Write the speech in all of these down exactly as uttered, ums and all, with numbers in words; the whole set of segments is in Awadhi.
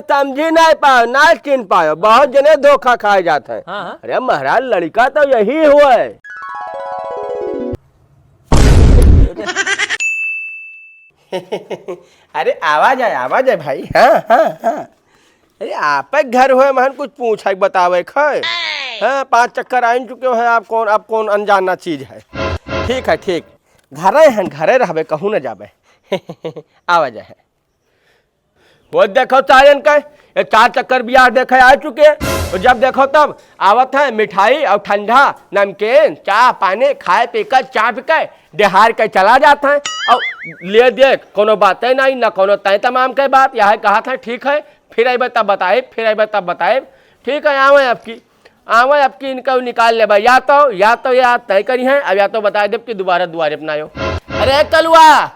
समझी नहीं पायो, ना चिन्ह पायो, बहुत जने धोखा खाए जात हैं। हाँ, हाँ। अरे महाराज, लड़का तो यही हुआ है। अरे आवा जाए, आवा जाए भाई। हाँ, हाँ, हाँ। अरे आपे घर होए, महन कुछ पूछे के बतावे के है। हाँ, पाँच चक्कर आइन चुके हैं, आप कौन, आप कौन अनजाना चीज है। ठीक है, ठीक। घरे हैं, घरे रहबे, कहूँ न जाबे। आवा जाए। वो देखो सारन के, ये चार चक्कर बियाह देखे आ चुके हैं। तो जब देखो तब आवत है मिठाई और ठंडा, नमकीन, चाह, पानी, खाए पी कर, चाह पी के, डिहार के चला जात है। और ले दे, कोनो बातें नहीं, न कोनो तय तमाम के बात, यह कहा था ठीक है, फिर अइबे तब बताइब, फिर अइबे तब बताइब। ठीक है, आवे आपकी, आवे आपकी, इनका निकाल लेबा, या तो, या तो ये आज तय करी है, अब या तो बता देब कि दोबारा दुआरे पे ना आयो। अरे कलुआ,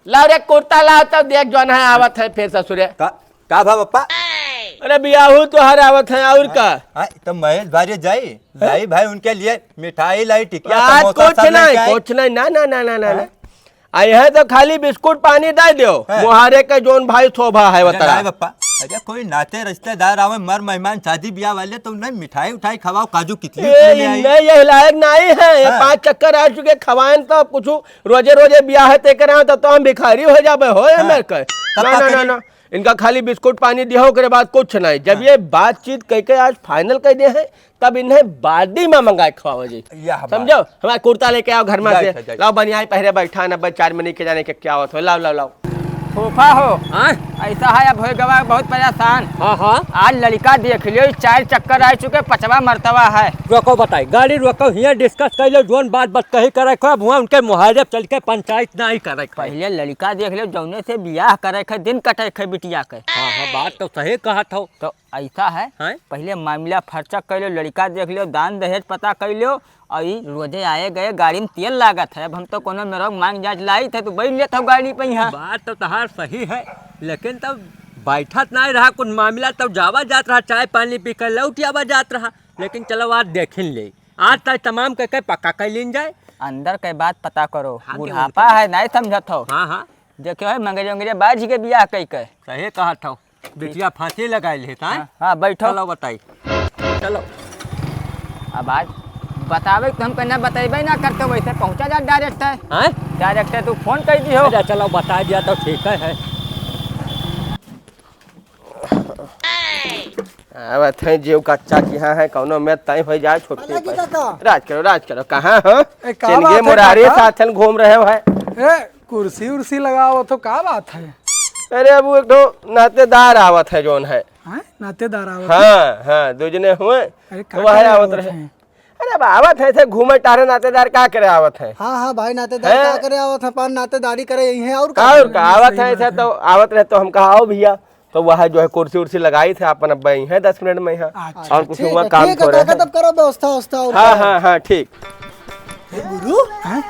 लाओ रे कुर्ता लाओ, तब देख जौन है आवत है फिर ससुरे। का, का भा पप्पा? अरे बियाहू तोहर आवत है, और का? हाँ, तो महेश भाई जाई, लाई भाई उनके लिए मिठाई लाई, टिकिया, यार, समोसा कुछ सब लेके नहीं, आई। कुछ नहीं, ना, ना, ना, ना, ना, ना। हाँ? आ, यहाँ तो खाली बिस्कुट पानी दे दो, हाँ। मुहारे के जौन भाई शोभा है अरे बतरा। नहीं पप्पा, अरे कोई नाते रिश्तेदार आवे, मर मेहमान, शादी ब्याह वाले, तो उन्हें मिठाई उठाई खवाओ, काजू कितली ए, उतली ले आई। इन्हें यह लायक नहीं है, ये हाँ। पाँच चक्कर आ चुके, खवाएं तो अब कुछ रोजे रोजे ब्याह है तेकर यहाँ, तब तो हम भिखारी हो जाबे हो हाँ। मेरे के। तब ना, का ना, ना, करी? ना। इनका खाली बिस्कुट पानी दिया, ओकरे बाद कुछ नहीं। जब हाँ। ये बातचीत कह के आज फाइनल कर दे हैं, तब इन्हें बादी में मंगाए खवाओ जी। यह बात। समझो, हमारा कुर्ता लेके आओ घर में जाए से। थे, जाए। लाओ बनियाई पहरे बैठा ना, बस चार महीने के जाने के क्या होत हो। लाओ, लाओ, लाओ। फूफा हो। हाँ? ऐसा है, अब हो गवा बहुत परेशान। हाँ, हाँ। आज लड़का देख लियो, चार चक्कर आ चुके, पचवा मरतवा है। रोको बताई, गाड़ी रोको, हियाँ डिस्कस कर लो, जोन बात बात कही करे को, अब हुआ उनके मुहारे पे चल के पंचायत ना ही करे को। पहले लड़का देख लियो, जौने से बियाह करे के, दिन कटे के बिटिया के। हाँ, हाँ, बात तो सही कहा था। तो ऐसा है, हैं? पहले मामला फरचक कर लो, लड़का देख लो, दान दहेज पता कर लो, और ई रोजे आए गए गाड़ी में तेल लागत है। अब हम तो कोनो मेहरारू मांग जांच लाई थे, तू बैठ लेत हो गाड़ी पे यहाँ। बात तो तहार सही है, लेकिन तब बैठत नहीं रहा कुछ मामला, तब जावा जात रहा, चाय पानी पी कर लौट आवा जात रहा। लेकिन चलो आज देखिन ले, आज तय तमाम कह के पक्का कर लीन जाए। अंदर के बात पता करो, हाँ, के बुढ़ापा उनका है, नहीं समझत हो। हाँ, हाँ। देखियो है, मंगरे उंगरे बाझ के बियाह कई के। सही कहा था। बिटिया फांसी लगाए ले, हाँ? हाँ, हाँ, बैठो। चलो बताई। चलो। अब आज बतावे तो हमको ना बतैबे ना करते, वैसे पहुँचा जा डायरेक्ट है। हाँ? डायरेक्ट है, तू फोन कर दियो। अच्छा, चलो बता दिया तो ठीक है, है। आवत है जीव कच्चा किहाँ है, कौनो में तय हो जाए, छुट्टी अलग ही पर। काका। राज करो, राज करो, कहाँ हो? ए, का चिनगे बात है, मुरारी काका? साथन घूम रहे हो है। ए, कुर्सी उर्सी लगाओ तो का बात है? अरे, अब वो एक ठो नातेदार आवत है, जौन है। हाँ, नातेदार आवत है? हाँ, हाँ, दो जने हुए, अरे, तो का वह करे आवत आवत रहे। हैं? अरे, अब आवत है, ऐसे घूमे टहरे नातेदार का करे आवत है? हाँ, हाँ, भाई, नातेदार हैं? का करे आवत है? पान नातेदारी करे यही है, और का और करे? का, आवत सही है, बात ऐसे है। तो आवत रहे, तो हम कहा, "आओ भैया।" तो वह जो है, कुर्सी उर्सी लगाई थे, अपन अब यहीं है, दस मिनट में यहाँ। अच्छा, और कुछ ठीक हुआ, है, काम ठीक है, थोड़ा काका, है। तब करो व्यवस्था व्यवस्था और हाँ, करो। हाँ, हाँ, ठीक। ए गुरु, हाँ?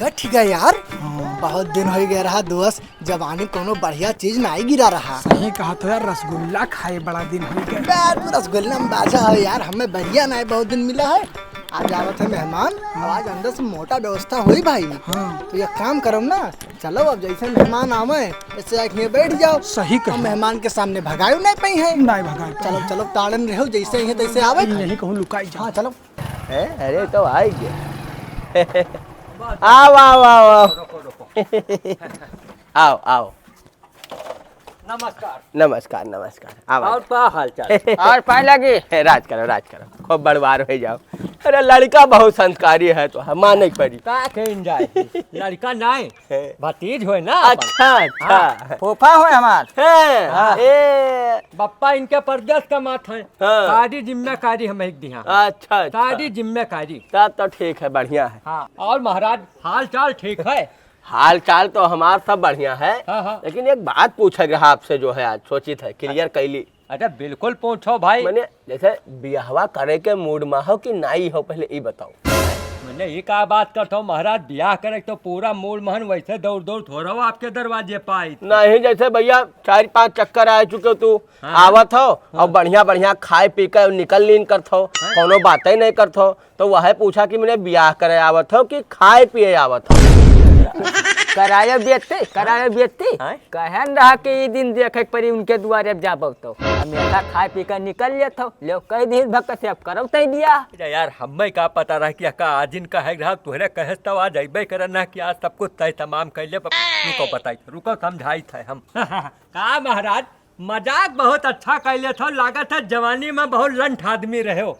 गठ गया यार, हाँ। बहुत दिन हो गया रहा दोस्त, जवानी कोनो बढ़िया चीज नाई गिरा रहा। सही कहा तो यार, रसगुल्ला खाए बड़ा दिन हो गया। बे, तू रसगुल्ला में बाजा हो यार, हमें बढ़िया नाई बहुत दिन मिला है। आज आवत है मेहमान, हाँ। आज अंदर से मोटा व्यवस्था हुई भाई। हाँ। तो ये काम करो ना, चलो अब जैसे मेहमान आवे, ऐसे आके यहाँ बैठ जाओ। सही कहा। और मेहमान के सामने भगायो नहीं पाई है। नहीं भगाई पाई चलो, है। चलो, ताड़न रहो, जैसे ही है तैसे आवे। यही कहूँ लुकाई जाओ। हाँ, चलो। ए, अरे तो आई गया। आओ, आओ, आओ, आओ। आओ, आओ। नमस्कार। नमस्कार, नमस्कार। आओ, और आओ। का हाल चाल? और पाए लगी? ए, राज करो, राज करो। खूब बड़वार हो जाओ। अरे, लड़का बहुत संस्कारी है तो हम माने पड़ी। का कहीं जाए? लड़का नाई, है। भतीज होए ना अपन। अच्छा, अच्छा। हाँ, फूफा होए हमार। हैं, हाँ। ए। बप्पा इनके परदेस कमात हैं। हाँ। सारी जिम्मेदारी हम एक दिहा। अच्छा, अच्छा। सारी जिम्मेदारी। तब तो ठीक है, बढ़िया है। हाँ, और महाराज, हाल चाल ठीक है? हाल चाल तो हमार सब बढ़िया है, हाँ, हाँ। लेकिन एक बात पूछे के रहा आपसे, जो है आज सोचित है, क्लियर कैली। अच्छा, बिल्कुल पूछो भाई। मने जैसे बियाहवा करे के मूड में हो कि नाई हो, पहले ई बताओ। मने ई का बात करत हो महाराज, बियाह करे तो पूरा मूड महन वैसे दौड़ दौड़ थोड़ा हो आपके दरवाजे पे आई। नहीं, जैसे भैया चार पांच चक्कर आ चुके हो तू, हाँ। आवत हो हाँ। और बढ़िया बढ़िया खाए पी के निकल लीन करत हो, हाँ। कोनो बातें नहीं करत हो, तो वह पूछा कि मने बियाह करे आवत हो कि खाए पिए आवत हो? करायो बेइज्जती, करायो बेइज्जती। हाँ? कहन रहा कि ई दिन देखे के परी उनके दुआरे अब जाबो तो। हमेशा खाए पी के निकल लेत हो। ले कह दी भक्त से अब करब तय बियाह। अरे यार, हमें का पता रहा कि का आज दिन कहे रहा, तोहरे कहे तो आज अइबे करन ना कि आज सब कुछ तय तमाम कर ले। रुको बताई, रुको समझाई थे हम। का महाराज, मजाक बहुत अच्छा कैले थो, लागत है जवानी में बहुत लंठ आदमी रहे हो।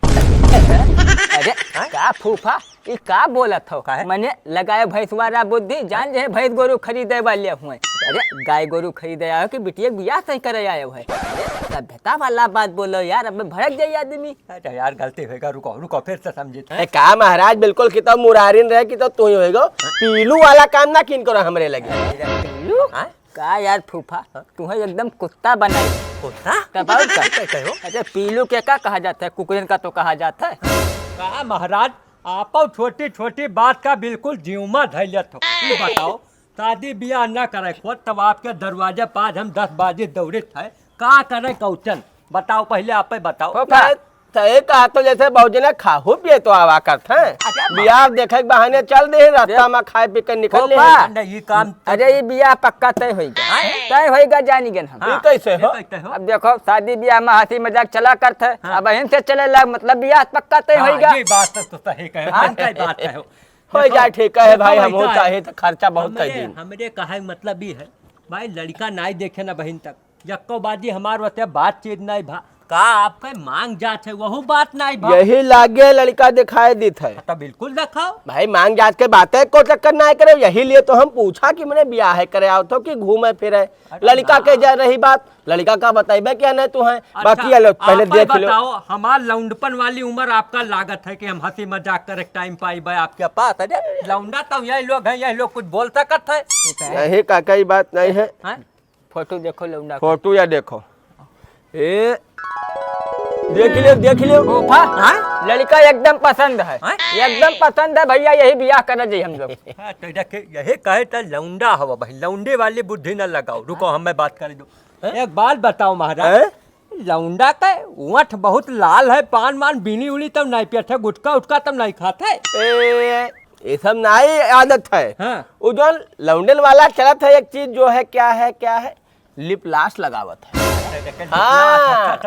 अरे, का फूफा, ई का बोलत हो? काहे? मने लगाए भैंसवा रा बुद्धि, जान जे भैंस गोरू खरीदे वाले हुए। अरे, गाय गोरू खरीदे आयो कि बिटिया के बियाह सही करे आयो है? अरे, सभ्यता वाला बात बोलो यार, अब भड़क जाई आदमी। अच्छा यार, गलती होएगा, रुको, रुको, फिर से समझी थे। ए, का महाराज, बिल्कुल कि तो मुरारिन रहे कि तो तू ही होएगो। पीलू वाला काम ना किन करो हमरे लगे। पीलू? हाँ? का यार फूफा, हाँ? तुम्हें एकदम कुत्ता बनाई। कुत्ता? तब और का? कैसे कहो? अच्छा, पीलू के का कहा जाता है? कुकुरन का तो कहा जाता है। का महाराज, आपो छोटी छोटी बात का बिल्कुल जीवमा धैलत हो। ये बताओ, शादी बियाह ना करे खोत, तब आपके दरवाजे पास हम दस बाजी दौड़ित है, का करे कौचन? बताओ, पहले आपे बताओ। फूफा, तय कहा तो जैसे भौजी ने खाहू पिए तो आवा करत हैं। अच्छा, बियाह देखे के बहाने चल दे, रास्ता में खाए पी के निकल ले। फूफा। नहीं, ये काम तो अरे, ये बियाह पक्का तय होइगा। हाँ। तय होइगा, जानी गन हम। हाँ। ये कैसे हो? ये कैसे हो? अब देखो, शादी बियाह में हंसी मजाक चला करत है। हाँ। अब अहिन से चले लाग, मतलब बियाह पक्का तय हाँ, होइगा। ये बात तो, तो सही कहे, हाँ। मन का बात कहो। हो देखो, जाए, ठीक है देखो, भाई, हम वैसा है। चाहे तो खर्चा बहुत कर हमरे, दिन। हमरे कहे मतलब ये है, भाई, लड़का नाई देखे ना बहिन तक, यक्को बाजी हमार वते बातचीत नाई भा। का आपके मांग जात है, वहू बात नाई भा? यही लागे लड़का दिखाई देत है। हाँ, तो बिल्कुल दिखाओ। भाई, मांग जात के बातें को चक्कर नाई करे, यही लिए तो हम पूछा कि मने बियाह है करे आओ तो कि घूमे फिरे। अरे लड़का ना। के जा रही बात, लड़का का बताइबे क्या नहीं तू है, अच्छा, बाकी ये लो, पहले आप देख लो। बताओ, हमार लौंडपन वाली उम्र आपका लागत है कि हम हंसी मजाक करे टाइम पाइबे आपके पास? अरे, लौंडा तो यही लोग हैं, यही लोग कुछ बोल सकत है। यही का कई बात नहीं है। हैं? फोटो देखो लौंडा का। फोटो या देखो। ए, देख लियो, देख लियो। फूफा, हाँ? लड़का एकदम पसंद है। हाँ? एकदम पसंद है भैया, यही बियाह करना चाहिए हम लोग। हाँ, तो देखे, यही कहे तो लौंडा हवा भाई, लौंडे वाली बुद्धि न लगाओ। रुको, हमें बात कर दो। हैं? एक बात बताओ महाराज, हैं? लौंडा का ओंठ बहुत लाल है, पान मान बीड़ी उड़ी तब नहीं पियत है, गुटखा उटखा तब नहीं खात है। ए, ये सब नहीं आदत है। हाँ। वो जो लौंडन वाला चलत है एक चीज जो है, क्या है, क्या है, लिप लास लगावत है। हाँ।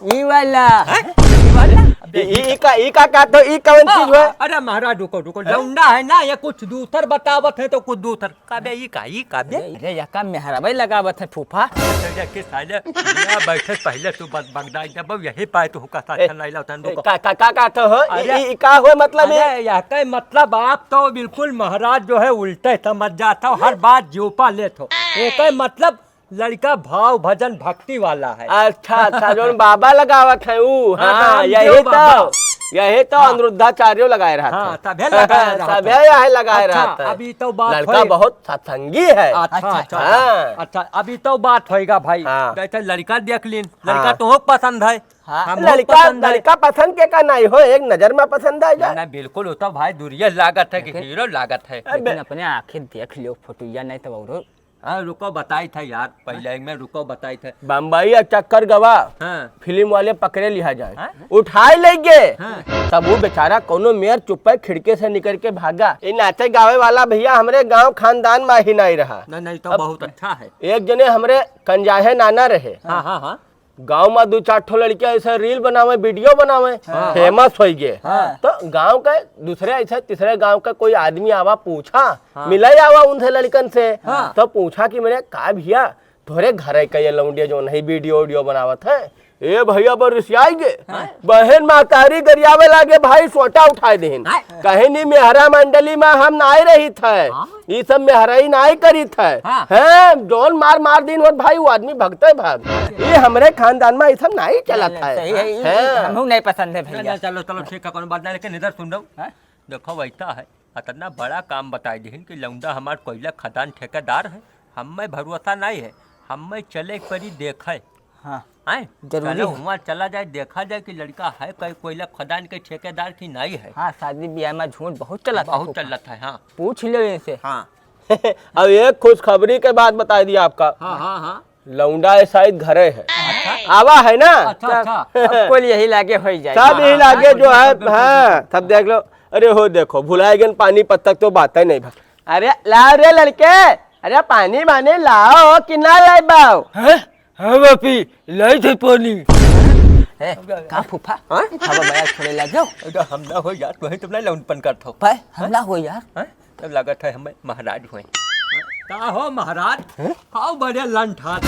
ई वाला। हैं? ई वाला? ई, ई का, ई का, का तो ई कौन चीज है? अरे महाराज, रुको, रुको, हैं? लौंडा है ना, ये कुछ दूसर बतावत है तो कुछ दूसर। का बे, ई का, ई का बे? अरे, यका मेहराबे लगावत है फूफा। अच्छा, ये के साले, यहाँ बैठे पहले तू बग-, बगदाई जब यही पाए तू का साथ ए, चलाई लाओ तन ए, रुको। का, का, का, का तो हो? ई, अरे, ई, ई का हो मतलब है? अरे, यह के मतलब आप तो बिल्कुल महाराज जो है उल्टे समझ जात हो, हर बात जीवपा लेत हो। एके मतलब लड़का भाव भजन भक्ति वाला है। अच्छा, अच्छा, जोन बाबा लगावत है ऊ। हाँ, हाँ, रामदेव यही बाबा। तो, यही तो हाँ। अनिरुद्धाचार्यो लगाए रहत हाँ, है। तभे लगाए रहत है। तभे यही लगाए अच्छा, रहत है। अभी तो बात लड़का होई। बहुत सत्संगी है। अच्छा, अच्छा, अच्छा, हाँ। अच्छा, अभी तो बात होएगा भाई। हाँ। जैसे लड़का देख लीन, लड़का हाँ। तो पसंद है। हाँ। हम लड़का, पसंद है। लड़का पसंद के का नहीं हो, एक नजर में पसंद आ जाए। नहीं, बिल्कुल, वो तो भाई दुरिये लागत है कि लेकिन हीरो लागत है। अबे। लेकिन अपने आँखें देख लियो फोटोया, नहीं तो औरो हाँ, रुको, बताई था यार, पहले एक में रुको, बताई था। बम्बई एक चक्कर गवा, हाँ। फिल्म वाले पकड़े लिहा जाए, हाँ? उठाए ले गए। हाँ। तब वो बेचारा कोनो मेर चुप्पे खिड़की से निकल के भागा। ये नाचे गावे वाला भैया हमरे गांव खानदान में ही नहीं रहा। नहीं, नहीं, तो अब बहुत अच्छा है। एक जने हमरे कंजाहे नाना रहे। हाँ, हाँ, हाँ। गांव में दो चार ठो लड़कियां ऐसे रील बनावे, वीडियो बनावे, हाँ। फेमस हो गए। हाँ। तो गांव के दूसरे ऐसे तीसरे गांव का कोई आदमी आवा पूछा, हाँ। मिले आवा उनसे लड़कन से, हाँ। तो पूछा कि मेरे का भैया, तोरे घर का ये लौंडिया जो नहीं वीडियो वीडियो बनावत है, ए भैया बरिसियाई गे, हाँ। बहन महतारी गरियावे लागे भाई, सोटा उठाए देहिन। हाँ। कहीं नहीं मेहरा मंडली में हम नाई रही थे, हाँ। ये सब मेहराई नाई करी थे। हाँ। हैं, जौन मार मार दिन होत भाई, वो आदमी भगते भाग। ये हमरे खानदान में ये सब नाई चलत नहीं, है। सही है, ये, ये हाँ। हमहू नहीं पसंद है ना, भैया। ना, चलो, चलो, ठीक है, कोनो बात नहीं, लेकिन इधर सुन रहा हूँ। हाँ? देखो, वैसा है, इतना बड़ा काम बताई दिहिन कि लौंडा हमार कोयला खदान ठेकेदार है, हमें भरोसा नहीं है, हमें चले के परी देखे। हाँ, हैं? जरूरी चलो, है। वहाँ चला जाए, देखा जाए कि लड़का है कोई कोयला खदान के ठेकेदार की नहीं है। हाँ, शादी ब्याह में झूठ बहुत चलत है बहुत फूफा। चलत है, हाँ। पूछ लो इनसे। हाँ। अब एक खुशखबरी के बात बताई दी आपका। हाँ, हाँ, हाँ। लौंडा है शायद घरे है। अच्छा। आवा है ना? अच्छा, अच्छा। अब कुल यही लागे होई जाए। सब यही हाँ, लागे हाँ, जो है, बिल्कुल, हाँ, बिल्कुल। सब देख लो। अरे हो देखो, भुलाए गए पानीपत तक तो बात ही नहीं भा। अरे लाओ रे लड़के, अरे पानी वानी लाओ कि ना लाइबो? हैं? हाँ बापी, लाई थे पानी। ए, का फूफा? हाँ? हवा बयार छोड़े लाग जाओ। अरे हम ना हो यार, तोहे तुम ना लौंडपन करत हो। भाई, हम ना हो यार। हाँ? तब लागत है हमें महाराज हुए। का हो महाराज? हैं? हाउ बड़े लंठात।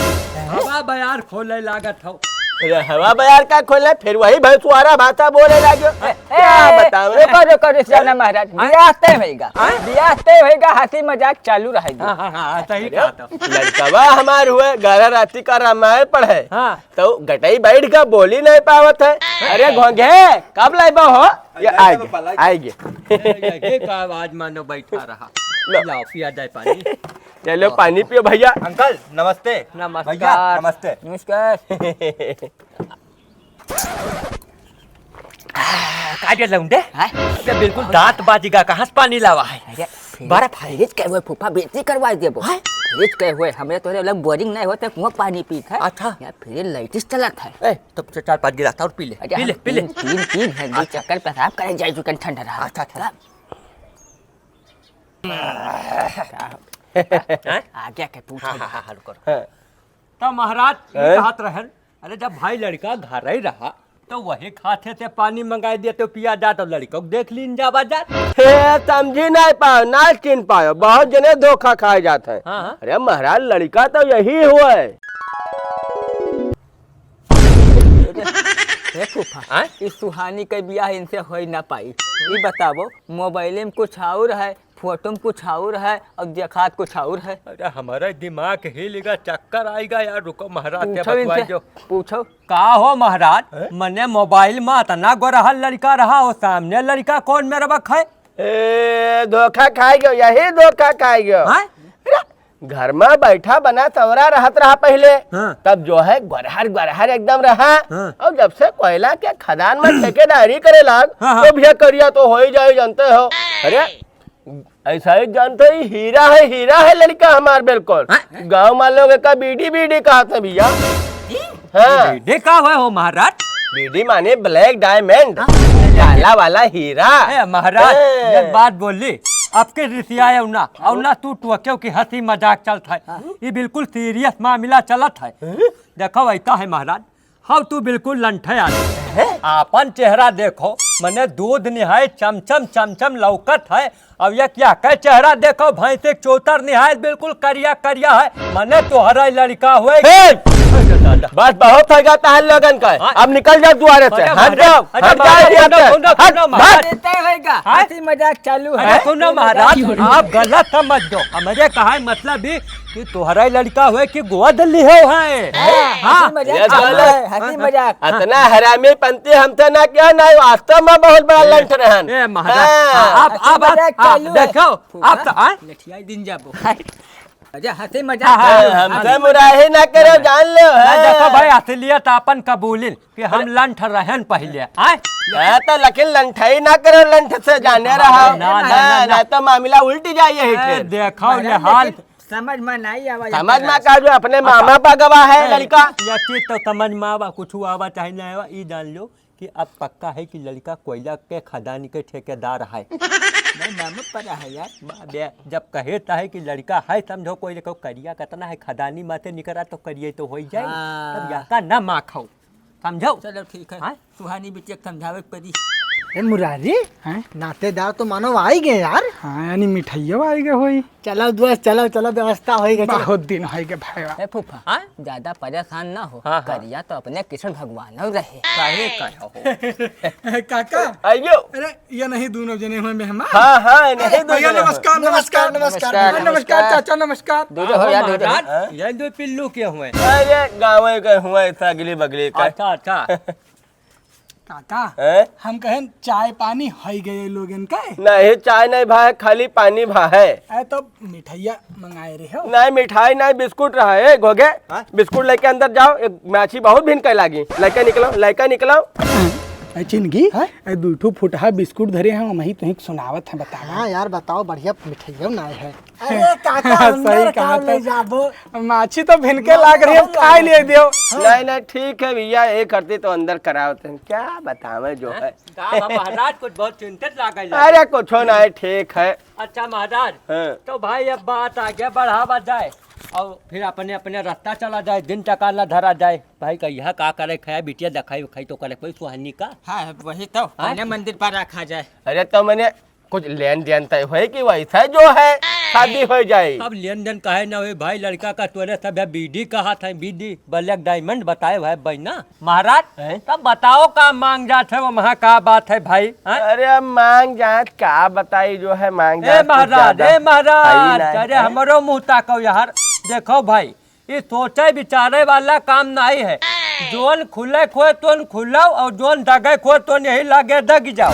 हवा बयार खोले लागत हो। अरे हवा बयार का खोले, फिर वही भैंसुआरा भाषा बोले लाग्यो। ए, क्या ए, बतावे? रुको, रुको, रुक जाओ ना महाराज। हैं? बियाह तय होइगा। हैं? बियाह तय होइगा, हंसी मजाक चालू रहेगी। हाँ, हाँ, हाँ, सही अरे, कहा तो। लड़कवा हमार हुए, ग्यारह राती का रामायण पढ़े। हाँ। तो गटई बैठ के बोली नहीं पावत है। अरे घोंघे, कब लाइबो हो? ये आइगे, आइगे। ये, ये का आवाज मानो बैठा रहा। लो। लाओ, पिया जाए पानी। चलो, पानी पियो भैया। अंकल, नमस्ते। नमस्कार। भैया, नमस्ते। नमस्कार। का रे लौंडे? हैं? अबे बिल्कुल दांत बाजिगा, कहाँ से पानी लावा है? अरे, फ्रिज, बर्फ है। फ्रिज के हुए फूफा बेइज्जती करवाई देबो। हैं? फ्रिज के हुए, हमरे तोरे लग बोरिंग नहीं होते, कुआं पानी पीत है। अच्छा। यहाँ फ्रिज लाइटिस चलत है। ए, तब से चार पाँच गिलास और पी ले। अरे पी ले, हम पी ले। तीन, तीन, तीन है, दो हाँ। चक्कर पेशाब करे जाए, जो ठंडा रहा। अच्छा, अच्छा। हैं? आगे के पूछ। हाँ, हाँ, हाँ, हाँ, रुको, रुको। हाँ। तो महाराज, हैं? ये कहत रहन, अरे जब भाई लड़का घर ही रहा, तो वही खाते से पानी मंगाई दिया तो पिया जा, तो लड़का को देख लीन जावा जा। हे, समझी नहीं पायो, ना चिन पायो, बहुत जने धोखा खाए जात है। हाँ, हाँ। अरे महाराज, लड़का तो यही हुआ है। हे फूफा, हाँ? इस सुहानी के बियाह इनसे होई ना पाई। ई बतावो, मोबाइल में कुछ और है, फोटो में कुछ और है और देखात कुछ और है। अरे, हमारा दिमाग हिलेगा, चक्कर आएगा यार। रुको महाराज से पूछो बतवाई इनसे, जो। पूछो। का हो महाराज, हैं? मने मोबाइल में इतना गोरहल लड़का रहा हो, सामने लड़का कौन मेरा बक है? ए, धोखा खाई गयो, यही धोखा खाई गयो। हैं? अरे, घर में बैठा बना सवरा रहत रहा पहले, हाँ। तब जो है गोरहर गोरहर एकदम रहा। हाँ। और जब से कोयला के खदान में ठेकेदारी करे लाग, हाँ, हाँ। तो भैया करिया तो हो ही जाए, जानते हो। अरे, ऐसा ही जानते ही हीरा है, हीरा है लड़का हमार बिल्कुल। हाँ? गाँव में लोग एका बीडी बीडी कहत है भैया। हाँ। बीडी का हुआ हो महाराज? बीडी माने ब्लैक डायमंड, हाँ? काला वाला हीरा। ए महाराज, ए। एक बात बोली, आपके रिसियाए ना, और ना तू टोक्यो की हंसी मजाक चलत है। हाँ। ये बिल्कुल सीरियस मामला चलत है। हाँ? देखो, ऐसा है महाराज, हाँ, तू बिल्कुल लंठे आदमी। हैं? आपन चेहरा देखो, मने दूध निहाय चमचम चमचम लौकत है। अब ये क्या कह चेहरा देखो, भैंस के चौतर निहाय बिल्कुल करिया करिया है। मने तोहरा लड़का हुए। हे! बस बहुत हो गया तहल लोगन का। हाँ। अब निकल जाओ दुआरे से। अरे हट जाओ, अरे हट जाओ, हट। देते होएगा। हाँ? हंसी मजाक चालू है। अरे सुनो महाराज, आप गलत समझ दो। हमारे कहा मतलब भी कि तोहरा लड़का हुए कि गोद लिहे है। हाँ, हाँ। हंसी मजाक ये चालू गलत। है, हंसी मजाक। इतना हरामी पंती हमसे ना किया, ना वास्तव में बहुत बड़ा ए, लंठ रहन। ए, महाराज, हाँ। आप, हंसी आप, मजाक आप, चालू है। देखो, फूफा, आप तो, हाँ? लठियाई दिन जाबो। अच्छा, हंसी मजाक हाँ, हाँ, चालू है। हमसे मुराही ना करो, जान लो, ना, हाँ। देखो भाई, असलियत आपन कबूलिन कि हम अरे। लंठ रहन पहले, आए? हाँ, तो लेकिन लंठाई ना करो, लंठ से जाने हाँ, रहा। ना, ना, हाँ, ना, ना। ना तो मामला उल्ट जाइए ही अरे, फिर। देखो महाराज, ये हाल। लेकिन समझ में नहीं आवा, समझ में का जो अपने हाँ। मामा पा गवा है हाँ, लड़का। या चीज तो समझ में आवा, कुछ आवा चाहे नहीं आवा, ई जान लो कि अब पक्का है कि लड़का कोयला के खदानी के ठेकेदार है। नहीं, मामा पड़ा है यार। बा-, बे, जब कहे ता है कि लड़का है, समझो कोई देखो करिया कितना है, खदानी माथे निकरा तो करिए तो हो ही जाए। हाँ। तब यहाँ का ना माँ खाओ, समझो। चलो ठीक है। हाँ? सुहानी बिटिया के समझावे के पड़ी। ए मुरारी, हैं? नातेदार तो मानो आई गए यार। हाँ, यानी मिठाइयों आई गए होई। चलो दोस्त, चलो, चलो, व्यवस्था होई गई, चलो। बहुत दिन होई गए भाई। ए फूफा, हाँ? ज्यादा परेशान ना हो। हाँ, हाँ। करिया तो अपने कृष्ण भगवान रहे। काहे का हो? काका। आइयो। अरे, ये नहीं दोनों जने हुए मेहमान? हाँ, हाँ, ये नहीं अरे, दोनों भैया, जने हुए। नमस्कार, नमस्कार, नमस्कार। नमस्कार, नमस्कार, नमस्कार। चाचा, नमस्कार। दूर हो यार, दूर हो। महाराज, ये दो पिल्लू के हुए? अरे, गाँव के हुए, ऐसा अगली बगली का। अच्छा, अच्छा। काका, हैं? हम कहेन चाय पानी हई गए लोगन के। नहीं, चाय नहीं भा है, खाली पानी भा है। ए, तो मिठाइया मंगाए रहे हो? नहीं, मिठाई नहीं, बिस्कुट रहा है। ए, घोगे, हाँ? बिस्कुट लेके अंदर जाओ, एक माछी बहुत भिन के लागी। लेके निकलो, लेके निकलो। ए, चिनगी, हैं? ए, दुइ ठो फुटहा बिस्कुट धरे हैं, हम ही तुहिं सुनावत हैं, बतावा। हाँ यार, बताओ, बढ़िया मिठाइयो ना है। अरे काका, अंदर सही कहा का ले था। जाबो? माछी तो भिनके लाग रही है, खाई ले दियो। नहीं, नहीं, ठीक है भैया, ये करते तो अंदर करावत हैं। क्या बतावे जो है। का बा महाराज, कुछ बहुत चिंतित लागल है। अरे कुछो नहीं, ठीक है। अच्छा महाराज, हाँ। तो भाई अब बात आगे बढ़ावा जाए और फिर अपने अपने रास्ता चला जाए, दिन टका न धरा जाए। भाई कहिया का करे, खाए बिटिया देखाई उखाई तो करे कोई सुहानी का। हाँ, वही तो, हाँ? अपने मंदिर पर रखा जाए। अरे तो मैंने कुछ लेन देन तय होए कि वैसा जो है शादी हो जाए। अब लेन देन काहे ना होए भाई, लड़का का तोरे सब है बीडी कहा था, बीडी ब्लैक डायमंड बताए भाई बहना। महाराज, हैं? तब बताओ का मांग जात है, वो वहाँ का बात है भाई, हैं? अरे अब मांग जात का बताई, जो है मांग ए जात कुछ महाराज, ज्यादा ए महाराज, है ही नहीं, अरे हैं? हमरो मुँह ताको यार। देखो भाई, ये सोचे विचारे वाला काम नहीं है। जोन खुले खोए तोन खुलाओ और जोन दगे खोए तोन यही लागे दग जाओ।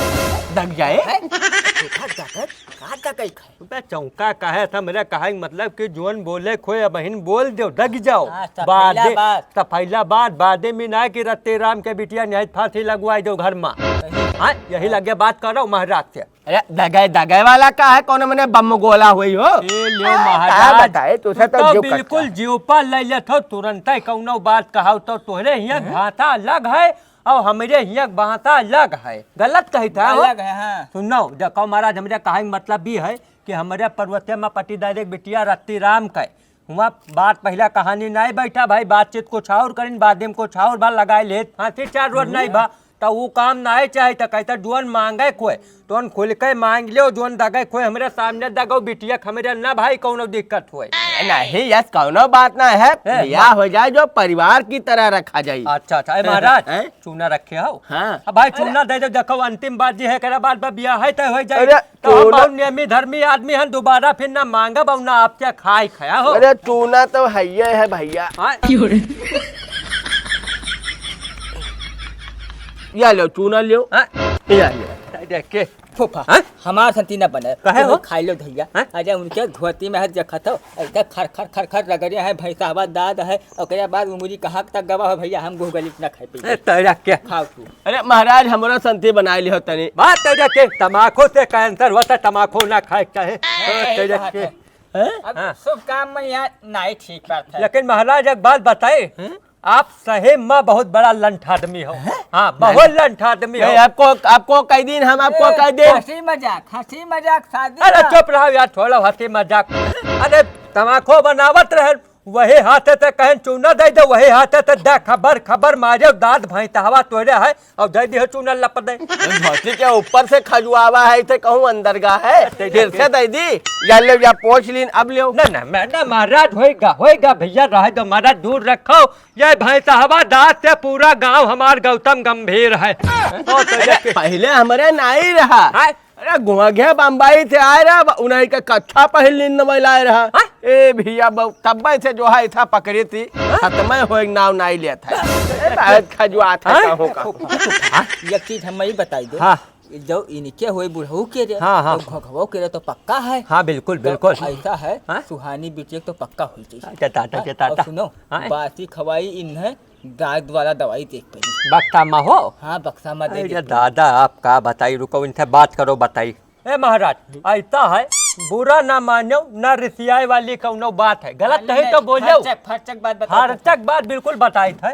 दग जाए? हैं? देखा दगत, का दगई खाए? बे चौंका काहे था, मेरा कहे के मतलब कि जोन बोले खोए अबहिन बोल दो, दग जाओ। हाँ, सफैला बादे, बात। सफैला बात, बादे में ना कि रत्ते राम के बिटिया निहायत फांसी लगवाई दो घर में। सही। हाँ, यही लगे बात करो महाराज से। अरे दगे, दगे वाला का है, कौन मने बम गोला हुई हो? ए, लियो का महाराज, बताए, तू से तू तो तो जीव बिल्कुल कटता। जीव पर ले लेत हो, तुरंत ही कौनो बात कहाओ तो तोहरे हियाँ हैं? भाषा अलग है और हमरे हियाँ भाषा अलग है। गलत कही था हो? अलग है, हाँ। सुनो, देखो महाराज, हमरे कहे के मतलब भी है कि हमरे पर्वतिया में पटीदार एक बिटिया रत्ती राम के हुआँ बात पहिला कहानी नाहीं बैठा भाई, बातचीत कुछ और करिन, बाद में कुछ और बा लगाए लेत फांसी चार रोज नाहीं बा, त ऊ काम नाहीं चाही। त कहता जोन मांगे खोए, तोन खुल के मांग लियो, जोन दगे खोए हमरे सामने दगो बिटिया क हमरे ना भाई कौनो दिक्कत होए। नहीं यस, कौनो बात ना है, हैं? बियाह हो जाए जो परिवार की तरह रखा जाए। अच्छा, अच्छा, ए महाराज, हैं? चूना रखे हो? हाँ। अब भाई चूना दे दो, देखो अंतिम बात जी है, एकरा बाद बा बियाह है तय हो जाए। अरे तो हम चूना बहुत नियमी धर्मी आदमी हन, दोबारा फिर ना मांगब और ना आपसे खाए खाया हो। अरे चूना तो हइये है भैया। हाँ। या लो चूना लियो। हाँ। या लियो। देख के। फूफा, हाँ? हमार संती ना बने। काहे तुम हो? खाई लो भैया। हाँ? अरे उनके धोती में हाथ देखत हो, ऐसे खर खर खर खर रगड़े हैं, भैंसावा दाद है, ओकरे बाद उंगली कहाँ तक गवा हो भैया, हम गोहगली ना खाए पी। ए, तेरा क्या? खाओ तू। अरे महाराज, हमरा संती बनाए लिहो तनी। बात तेरा के, तमाकू से कैंसर होता, तमाकू ना खाए के चाहे। ए, ए, तेरा बात के। है। हैं? अब हाँ। शुभ काम में यहाँ नहीं ठीक बात है। लेकिन महाराज एक बात बताए, हैं? आप सही में बहुत बड़ा लंठ आदमी हो। हैं? हाँ, बहुत लंठ आदमी हो। ए, आपको, आपको कह दिन, हम आपको ए, कह दिन। हंसी मजाक, हंसी मजाक, शादी अरे ना। चुप रहो यार, छोड़ो हंसी मजाक। अरे तमाकू बनावत रहे, वही हाथे से कहेन चूना दे दे, वही हाथे से दे खबर खबर मारे, दांत भैंतहवा तोरे है और दे दिहो चूना लप दे। धोती के ऊपर से खजुआवा है, इसे कहूँ अंदर गा है, अच्छा, फिर से दे दी। या ले, या पोंछ लीन, अब ले। ना, ना, मैं ना महाराज होएगा, होएगा भैया, रहे दो महाराज, दूर रखो। ये भैंसहवा दांत से पूरा गांव हमार गौतम गंभीर है। तो, तो अरे, ये पहले हमरे नाई रहा। हाँ? अरे, घोंघे बम्बई से आए रहा, उन्हीं के कच्छा पहिन लीन नवाई लाए रहा। हाँ? ए भैया, बहु-, तब्बे से जो है, इथा पकड़ी थी, हाँ? खत्मे होए नाव नाई लेत है। ए, बहुत खजुआत है हाँ? कहूँ का। हाँ? एक चीज हम ही बताई दो। हाँ। जो इनके होए बुढ़ऊ के रे, हाँ, हाँ। और घोघवो के रे तो पक्का है। हाँ, बिल्कुल, तो बिल्कुल। ऐसा है, हाँ? सुहानी बिटिया तो पक्का होई चाहिए। अच्छा, टाटा, हाँ? अच्छा, टाटा। और सुनो, हाँ? बासी खवाई इन्हें डाक द्वारा दवाई देख पड़ी। बक्सा में हो? हाँ, बक्सा में दे अरे देते। दादा, आप का बताई, रुको, इनसे बात करो, बताई। ए महाराज, ऐसा है, बुरा ना मानो, ना रिसियाए वाली कौनो बात है, गलत अरे कही तो बोलो। फरचक, फरचक बात बता। फरचक बात बिल्कुल बताई थे।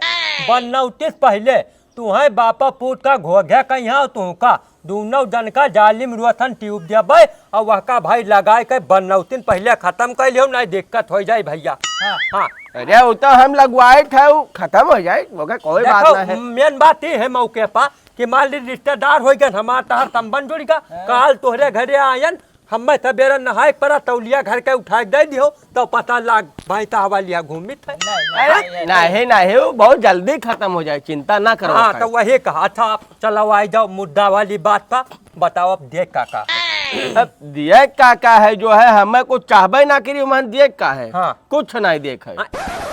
बनौती से पहले तुहैं बापा पूत का घोघे कहिया तुहका दूनौ जन का जालिम रोथन ट्यूब देबै और वहका भाई लगाए के बनौतिन पहिले खतम कर लियो, नहीं दिक्कत हो जाए भैया। हाँ। हाँ। अरे वो तो हम लगवाए थे, वो खतम हो जाए, ओके कोई बात देखो, ना है। मेन बात ये है मौके पर कि मान ली रिश्तेदार हो गए, हमार तहार संबंध जुड़ गया, हाँ। काल तोहरे घरे आयन, हमें सबेरे नहाए पड़ा, तौलिया घर के उठाए दे दियो, तो पता लाग भाई तहवा लिया घूमित है। नहीं, अरे, नहीं, नहीं, नहीं, नहीं, वो बहुत जल्दी खत्म हो जाए, चिंता ना करो हाँ, भाई। तो वही कहा, अच्छा, आप चलो, आई जाओ मुद्दा वाली बात पर, बताओ, अब देख का का है? अब देख का का है, जो है, हमें कुछ चाहबे ना करी, मन देख का है? हाँ। कुछ नहीं देख है। हाँ।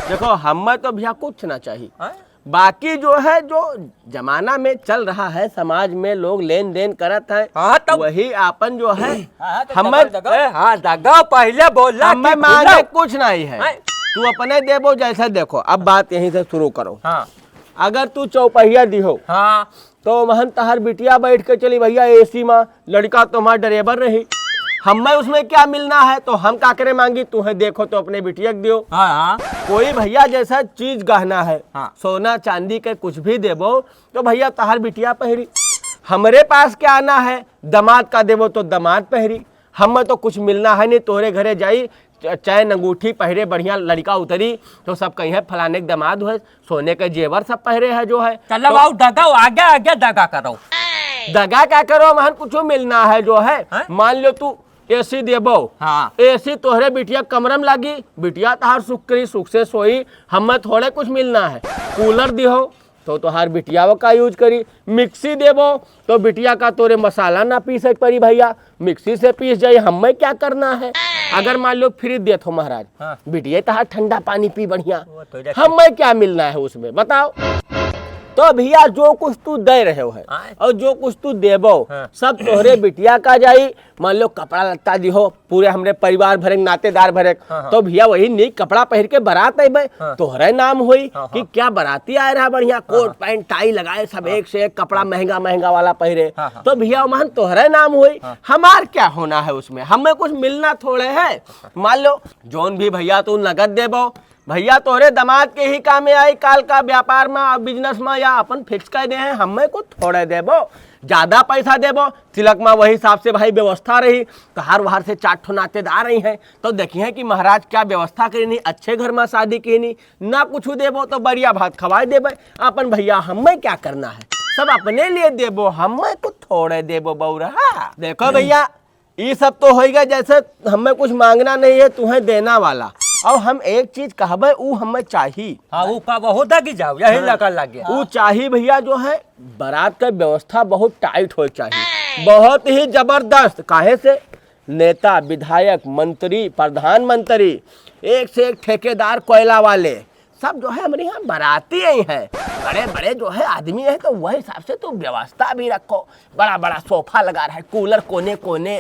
देखो, हमें तो भैया कुछ ना चाहिए। हाँ? बाकी जो है, जो जमाना में चल रहा है, समाज में लोग लेन देन करत हैं, हाँ, तब वही आपन जो है, हाँ, हाँ, तो हमें दगाओ, दगाओ। ए, हाँ, दगाओ, पहिले बोला हमें कि मांगे बोलो। कुछ नहीं है। हाँ। तू अपने देबो जैसे देखो, अब बात यहीं से शुरू करो। हाँ। अगर तू चौपहिया दिहो, हाँ। तो महन तहार बिटिया बैठ के चली भैया एसी में, लड़का तुम्हारा ड्राइवर रही। हमें उसमें क्या मिलना है, तो हम का करे मांगी, तुम्हें देखो तो अपने बिटिया के दियो। हाँ, हाँ। कोई भैया जैसा चीज गहना है, हाँ। सोना चांदी के कुछ भी देबो, तो भैया तहार बिटिया पहरी। हमरे पास क्या आना है, दामाद का देबो तो दामाद पहरी। हमें तो कुछ मिलना है नहीं, तोहरे घरे जाई, च-, चैन अंगूठी पहिरे बढ़िया लड़का उतरी, तो सब कहीं है फलाने के दामाद हुए, सोने के जेवर सब पहिरे है जो है। चलो तो आओ दगाओ, आगे आगे दगा करो। दगा क्या करो, महन कुछ मिलना है जो है। हैं? मान लो तू एसी देबो, हाँ। एसी तोहरे बिटिया कमरा में लागी, बिटिया तहार सुख करी, सुख से सोई, हमें थोड़े कुछ मिलना है। कूलर दिहो, तो तोहार बिटिया वो का यूज करी। मिक्सी देबो तो बिटिया का तोरे मसाला ना पीसे के पड़ी भैया, मिक्सी से पीस जाई, हमें क्या करना है? अगर मान लो फ्रिज देत हो महाराज, हाँ। बिटिया तोहार ठंडा पानी पी बढ़िया, वो तो जाके हमें क्या मिलना है उसमें बताओ? तो भैया जो कुछ तू दे रहे हो है आय। और जो कुछ तू देबो हाँ। सब तोहरे बिटिया का जाई। मान लो कपड़ा लत्ता दिहो, पूरे हमरे परिवार भरे, नातेदार भरे, हाँ, हाँ। तो भैया वही नीक कपड़ा पहिर के बारात अइबे, हाँ। तोहरे नाम होई हाँ, कि हाँ। क्या बाराती आए रहा बढ़िया, हाँ, कोट हाँ। पैंट टाई लगाए, सब हाँ। एक से एक कपड़ा महंगा महंगा वाला पहिरे, हाँ, हाँ। तो भैया महन तोहरे नाम होई, हाँ। हमार क्या होना है उसमें, हमें कुछ मिलना थोड़े है। मान लो जौन भी भैया तू नगद देबो, भैया तोहरे दामाद के ही कामे आई, काल का व्यापार में, बिजनेस में या अपन फिक्स कर दे हैं, हमें कुछ थोड़े देबो, ज्यादा पैसा देबो, तिलक में वही हिसाब से भाई व्यवस्था रही, तोहार वहार से चार ठो नातेदार रही हैं, तो देखी हैं कि महाराज क्या व्यवस्था करी नहीं, अच्छे घर में शादी की नहीं, ना कुछ देबो तो बढ़िया भात खवाए देबे, अपन भैया हमें क्या करना है, सब अपने लिए देबो, हमें कुछ थोड़े देबो बउरहा। देखो भैया, ई सब तो होइगा जैसे हमें कुछ मांगना नहीं है, तुम्हें देना वाला। और हम एक चीज कहबे, ऊ हमें चाही। हाँ, ऊ का बहुत दगी जाओ, यही हाँ। लगन लग गया। ऊ चाही भैया जो है, बारात का व्यवस्था बहुत टाइट होए चाही, बहुत ही जबरदस्त। काहे से नेता, विधायक, मंत्री, प्रधानमंत्री, एक से एक ठेकेदार कोयला वाले, सब जो है हमरे यहाँ बाराती आई हैं, बड़े बड़े जो है आदमी हैं, तो वही हिसाब से तू व्यवस्था भी रखो। बड़ा बड़ा सोफा लगा रहा है, कूलर कोने कोने,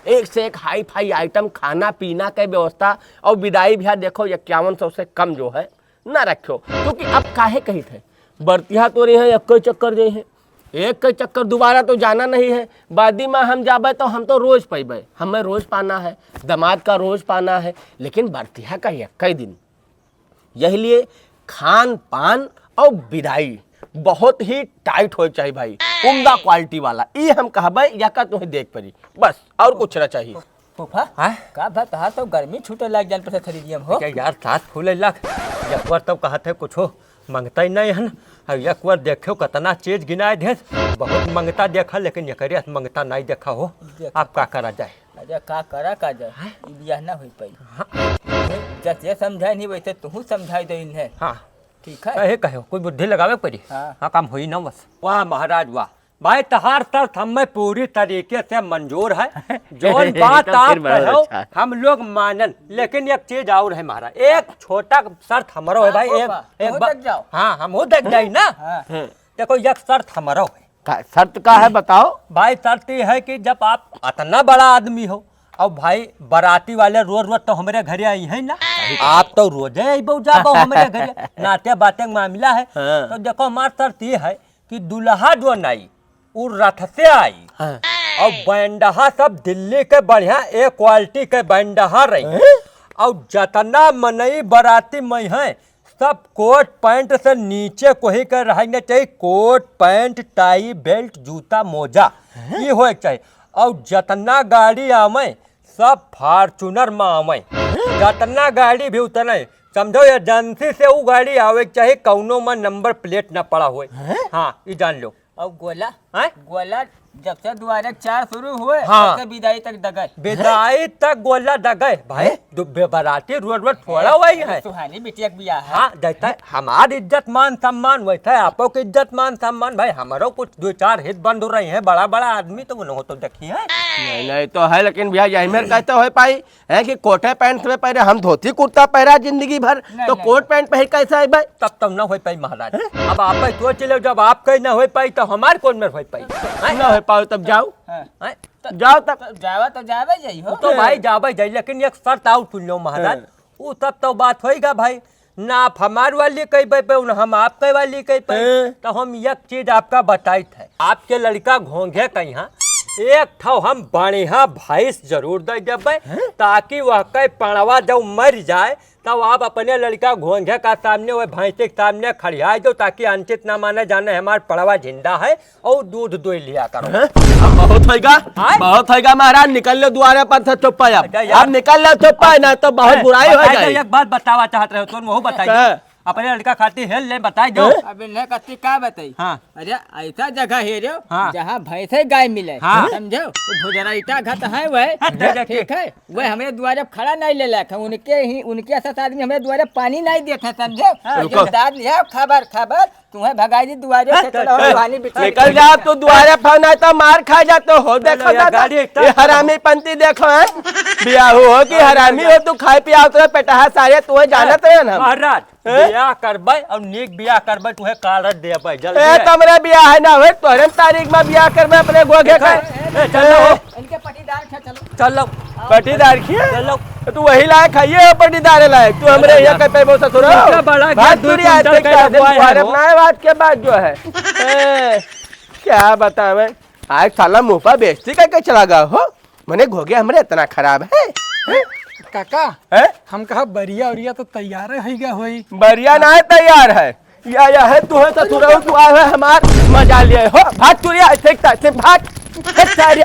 एक से एक हाई फाई आइटम, खाना पीना के व्यवस्था। और विदाई भैया देखो इक्यावन सौ से कम जो है ना रखो, क्योंकि अब काहे कही थे बरतिया तोरे हैं, एक ही चक्कर जे हैं, एक ही चक्कर, दोबारा तो जाना नहीं है। बादी में हम जाबे तो हम तो रोज पैबे, हमें रोज पाना है, दामाद का रोज पाना है, लेकिन बरतिया का एक ही दिन। यही लिए खान पान और विदाई बहुत ही टाइट होए चाहिए भाई, उम्दा क्वालिटी वाला। ई हम कहबे, या का तुम्हें देख पड़ी, बस और कुछ ना चाहिए। फूफा, हाँ? का बात, तहार तो गर्मी छूटे लाग जान पर से खरीदियम हो। क्या यार, सास फूले लाग। एक बार तब कहा थे कुछ हो, मंगता ही नहीं है ना। अब एक बार देखो कितना चीज गिनाए दे, बहुत मंगता देखा, लेकिन एकरे से मंगता नहीं देखा हो। देखा। अब का करा जाए? अच्छा, का करा का जाए? हाँ? ई बियाह ना होई पाई। हाँ। जैसे समझाए नहीं वैसे तू समझाए दे इन्हें। हाँ। ठीक है। कहे कहे, कोई बुद्धि लगावे पड़ी। हाँ। हाँ, काम होई ना बस। वाह महाराज वाह, भाई तहार शर्त हमें पूरी तरीके से मंजूर है। जौन बात एकदम आप फिर बड़ा कहो, अच्छा। हम लोग मानन, लेकिन एक चीज और है महाराज, एक छोटा शर्त हमारो है हाँ, भाई, एक, पापा, एक तू बा-, देख जाओ। हाँ, हम हो देख जाई ना। हाँ। देखो, एक शर्त हमारो है। का, शर्त का है बताओ? भाई, शर्त ये है कि जब आप इतना बड़ा आदमी हो, और भाई, बाराती वाले रोज रोज तो हमरे घरे आई है ना, आप तो रोजे अइबो जाबो हमरे घरे, नाते बाते के मामला है। हाँ। तो देखो, हमार शर्त ये है कि दुल्हा जो नाई, उ रथ से आई, हाँ। और बैंडहा सब दिल्ली के बढ़िया ए क्वालिटी के बैंडहा रही, हैं? और जतना मनई बाराती में है, सब कोट पैंट से नीचे कोही के रहना चाहिए, कोट पैंट, टाई, बेल्ट, जूता, मोजा, हैं? ये होए के चाहिए। और जतना गाड़ी आवे, सब फॉर्च्यूनर में आवे। हैं? जतना गाड़ी भी उतरे, समझो, एजेंसी से वो गाड़ी आवे के चाहिए, कौनो में नंबर प्लेट ना पड़ा होए। हैं? हाँ, ये जान लो। और गोला? हैं? गोला जब से दुआरे चार शुरू हुए, हाँ। तब से विदाई तक दगे। विदाई तक गोला दगे, भाई। हैं? दु-, बे-, बाराती रोड रोड थोड़ा वही है। सुहानी बिटिया के बियाह है। हाँ, जैसे हमार इज्जत मान सम्मान, वैसे आपो के इज्जत मान सम्मान, भाई। हमारो कुछ दो चार हित बंधु रही हैं, बड़ा बड़ा आदमी, तो उन्हों तो देखी है। नहीं, नहीं, तो है, लेकिन भैया, यही मेरे कहते हो पाई, है कि कोटे पैंट में पहरे, हम धोती कुर्ता पहरा जिंदगी भर, नहीं, तो नहीं, कोट नहीं। पैंट पहर कैसे आए भाई? तब तब ना हो पाई महाराज। हैं? अब आप सोच लो, जब आप कहीं ना हो पाई तो हमार कौन में हो पाई? हैं? ना हो पाओ तब जाओ। हाँ। हैं? जाओ तब। तब जावा तो जावे जाई हो। तो भाई जावे जाई, लेकिन एक शर्त और सुन लो महाराज। हाँ। वो तब तो बात होएगा भाई, ना आप हमार वाली कही पे, पे, ना हम आपके वाली कही पे। हैं? तो हम एक चीज आपका बताइत है, आपके लड़का घोंघे कहीं एक ठो हम बढ़िया भैंस जरूर दे देबे, हैं? ताकि वह कई पड़वा जब मर जाए, तब आप अपने लड़का घोंघे का सामने, वह भैंस के सामने खड़िया दो, ताकि अनचित ना माने जाने हमार पड़वा जिंदा है और दूध दोई लिया करो। हैं? अब बहुत होइगा, आय? बहुत होइगा महाराज, निकल लो दुआरे पर से चुप्पा अब। अच्छा, यार। अब निकल लो चुप्पा, ना तो बहुत बुराई हो बताई दो, जाए। एक बात बतावा चाहत रहे हो, तुम वो बताई दो। का? अपने लड़का खातिर हेल ले, बताई दो। हैं? अब इन्हें कत्ती का बताई? हाँ। अरे, ऐसा जगह है रे, हाँ। जहाँ भैंसे गाय मिले, हाँ। समझो? वो भुजरैठा घाट है वह, हट, दे दे, ठीक है? वह हमरे दुआरे खड़ा नहीं ले लायक है, उनके ही, उनके साथ आदमी हमरे दुआरे पानी नहीं देते, समझो? हाँ। रुको। दाद लिया, खबर, खबर, तुम्हें भगाई दी दुआरे से, हाँ, चलो, चल, हम पानी बिछा निकल जाओ, तू दुआरे फोन आए तो मार खा जा तो हो, चलो, देखो ये दादा, गाड़ी एकदम ये हरामी पंती देखो, हैं? बियाहू हो कि हरामी हो, तू खाए पिया उतरे पेटहा सारे, तुम्हें जानत रहे ना हम। महाराज, हैं? बियाह करबै और नीक बियाह करबै, तुहे कारड देबै, जल्दी ए, है। तमरे बियाह है ना होए, तोहरे तारीख में बियाह करबै अपने गोगे देखा? का। ए, चल लो। ए। इनके पटीदार खे, चलो। चल लो। पटीदार खिए? चल लो। तो तू वही लायक है, ये पटीदार लायक। तू हमरे चलो यहाँ यार। कह पे बहुत ससुर हो। इनका बड़ा भाग गया, तू दूरी आज तक का लगवाए तुम्हारे हो। अपना बात के बाद जो है। ए, क्या बतावे? आज साला मुंह पर बेइज्जती करके चला गया हो। मने घोगे हमरे इतना खराब है, हैं? काका, हैं? हम कहा बरिया उरिया तो तैयार है गया होई। बरिया ना तैयार है। या, या है, तू है ससुरऊ, तू आए है हमार मजा लिए हो। भाग चुरिया, ऐसे एक से भाग। हट सारे।